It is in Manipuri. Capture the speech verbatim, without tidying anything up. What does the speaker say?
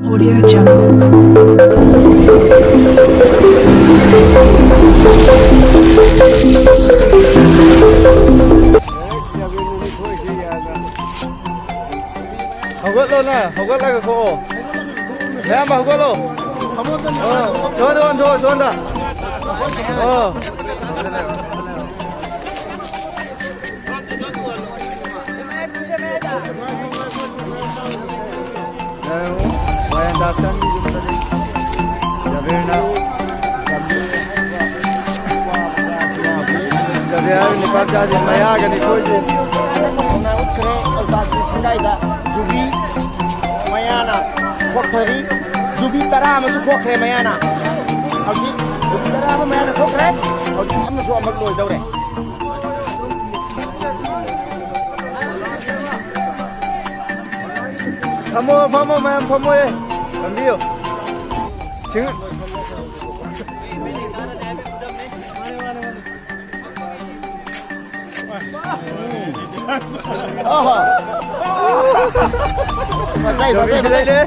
Audio Jungle. ꯍꯧꯒꯠꯂꯣꯅꯦ, ꯍꯧꯒꯠꯂꯒ ꯊꯣꯛꯑꯣ꯫ ꯃꯌꯥꯝꯕ ꯍꯧꯒꯠꯂꯣ꯫ ꯑꯣ, ꯁꯣꯝꯗ ꯑꯣꯟꯊꯣꯛꯑꯣ, ꯁꯣꯝꯗ꯫ ꯑꯣ꯫ ꯌꯦꯡꯉꯨ, ꯃꯌꯥꯝ ꯗꯥꯁꯟꯒꯤ ꯌꯨꯝꯗꯗꯤ ꯖꯕꯤꯔꯅ ꯖꯕꯤꯔ ꯅꯤꯄꯥꯝꯆꯥꯁꯦ ꯃꯌꯥꯒꯅꯤ ꯈꯣꯏꯁꯦ꯫ ꯎꯠꯈ꯭ꯔꯦ ꯑꯜꯕꯥꯇꯤ ꯁꯪꯒꯥꯏꯗ ꯖꯨꯕꯤ ꯃꯌꯥꯅ ꯊꯣꯛꯊꯔꯤ꯫ ꯖꯨꯕꯤ ꯇꯔꯥ ꯑꯃꯁꯨ ꯊꯣꯛꯈ꯭ꯔꯦ ꯃꯌꯥꯅ꯫ ꯍꯧꯖꯤꯛ ꯖꯨꯕꯤ ꯇꯔꯥ ꯑꯃ ꯃꯌꯥꯅ ꯊꯣꯛꯈ꯭ꯔꯦ꯫ ꯍꯧꯖꯤꯛ ꯑꯃꯁꯨ ꯑꯃꯨꯛ ꯂꯣꯏꯗꯧꯔꯦ꯫ ꯐꯝꯃꯣ, ꯐꯝꯃꯣ, ꯃꯌꯥꯝ ꯐꯝꯃꯣꯌꯦ꯫ ꯐꯝꯕꯤꯌꯨ꯫ ꯁꯤꯡ-, ꯑꯍꯥ꯫ ꯐꯖꯩ, ꯐꯖꯩ, ꯐꯖꯩ꯫ ꯂꯩꯔꯦ꯫